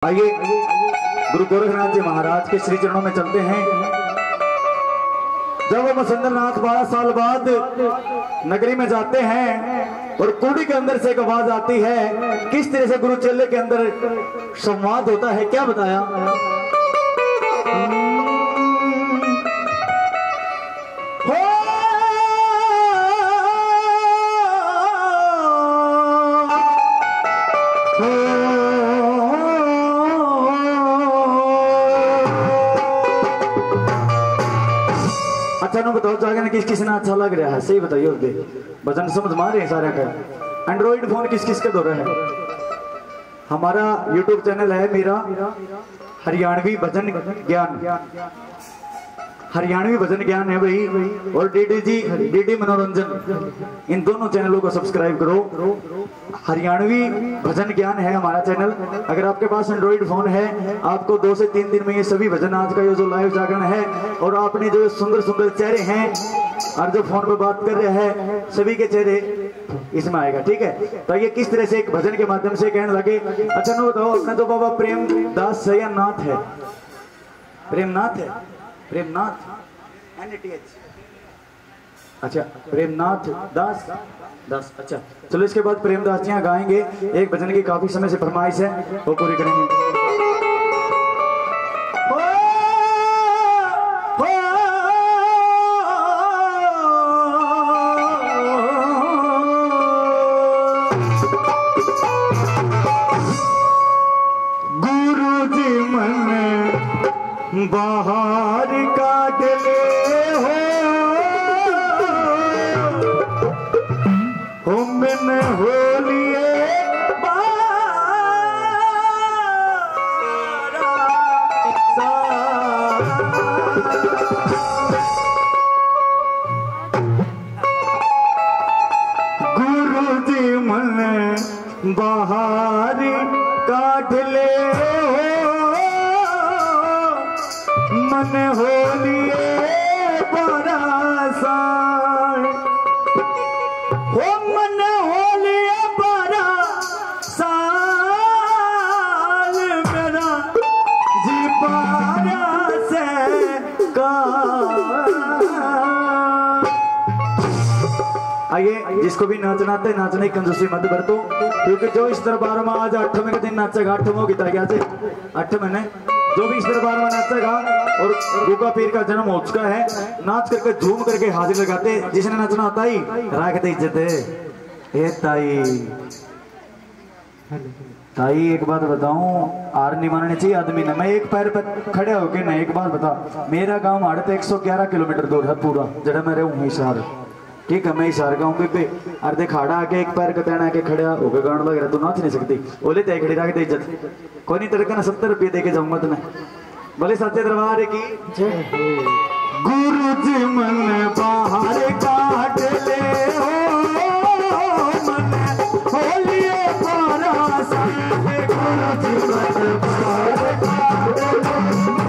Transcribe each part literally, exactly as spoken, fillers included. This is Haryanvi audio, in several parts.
आइए, गुरु गोरखनाथ जी महाराज के श्री चरणों में चलते हैं। जब वो मसंदरनाथ बारह साल बाद नगरी में जाते हैं और कुड़ी के अंदर से एक आवाज आती है, किस तरह से गुरु चेले के अंदर संवाद होता है, क्या बताया? हो, हो। अच्छा, नु बताओ, जागरण किस किस ने अच्छा लग रहा है, सही बताइए। और दे भजन समझ में आ रहे हैं सारे का? एंड्रॉइड फोन किस किस के धोरे है? हमारा YouTube चैनल है मेरा हरियाणवी भजन ज्ञान, हरियाणवी भजन ज्ञान है भाई, और डीडी जी, डीडी मनोरंजन, इन दोनों चैनलों को सब्सक्राइब करो। हरियाणवी भजन ज्ञान है हमारा चैनल। अगर आपके पास एंड्रॉइड फोन है, आपको दो से तीन दिन में ये सभी भजन, आज का ये जो लाइव जागरण है, और आपने जो सुंदर सुंदर चेहरे हैं और जो फोन पे बात कर रहे हैं, सभी के चेहरे इसमें आएगा, ठीक है? तो ये किस तरह से एक भजन के माध्यम से कहने लगे। अच्छा, नु बताओ, अपना तो बाबा प्रेमदास है या नाथ है? प्रेमनाथ है, Premnath, N A T H. अच्छा, प्रेमनाथ दास, दास। अच्छा, चलो, इसके बाद प्रेमदास जी यहाँ गाएंगे एक भजन की काफी समय से फरमाइश है, वो पूरी करेंगे। हो, हो। गुरु जी मन्ने बाहर काट ले हो, हो मन हो लिए बारा सा। गुरु जी मन्ने बाहर काट ले हो, मन हो लिए बारा साल, हो मन हो लिए बारा साल, मेरा जी बारा से का। आइए, जिसको भी नाचना आता है, नाचने की कंजूसी मत बरतो, क्योंकि जो इस दरबार में आज अठम के दिन नाचेगा, अठम हो गीता क्या से, अठम है ना, जो भी इस दरबार में नाचेगा और गुगा पीर का जन्म हो चुका है, नाच करके, झूम करके हाजिरी लगाते, जिसने नाचना आता ही, रख दे इज्जत। ए ताई, ताई, एक बात बताऊं, हार नहीं माननी चाहिए आदमी ने। मैं एक पैर पर खड़े होके ना, एक बात बता, मेरा गांव हाड़े तो एक सौ ग्यारह किलोमीटर दूर है पूरा, जड़ा मैं रहूं हिसार, ठीक है, मैं हिसार गांव पे, पे, और देख, हाड़ा आके एक पैर कतैना आके खड़ा होके गान लग रहा, तू नाच नहीं सकती, ओले तय खड़ी रख दे इज्जत, कोई नहीं, तड़का ना सत्तर रुपये दे के जाऊंगा तुम्हें। बोले सच्चे दरबार की जय हो। गुरु जी मन बाहर काट ले हो, मन होलिए पारा संग, गुरु जी मन बाहर काट ले हो।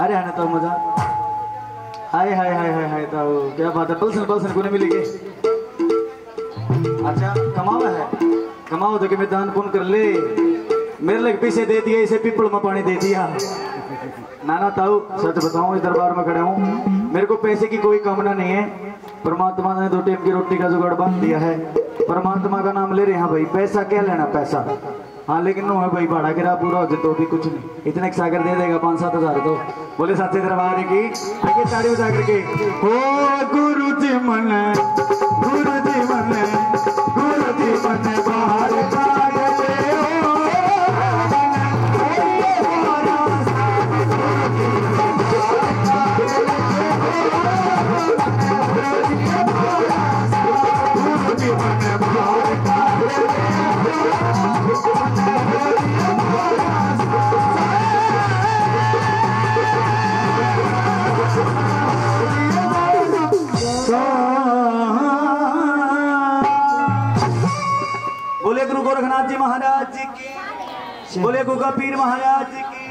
अरे है ना तो मजा। हाय, हाय, हाय, हाय, हाय, तो क्या बात है। पलसन, पलसन को नहीं मिलेगी। अच्छा, कमावा है, कमाओ तो कि मैं दान पुण्य कर ले। मेरे लग पीछे दे दिए, इसे पीपल में पानी दे दिया। ना, ना, ताऊ, सच बताऊं, इस दरबार में खड़े हूँ, मेरे को पैसे की कोई कामना नहीं है। परमात्मा ने दो टाइम की रोटी का जुगाड़ बांध दिया है। परमात्मा का नाम ले रहे हैं भाई, पैसा क्या लेना, पैसा। हाँ, लेकिन नो है भाई, भाड़ा किराया पूरा हो जाए तो भी कुछ नहीं, इतने सागर दे देगा पाँच सात हजार तो। बोले साचे दरबार की, आइए ताड़ी बजा करके। ओ गुरु जी मने, गुरु जी मने, गुरु जी मने बाहर काढ ले ओ। बोले गुरु गोरखनाथ जी महाराज जी की, बोले गुगा पीर महाराज जी की।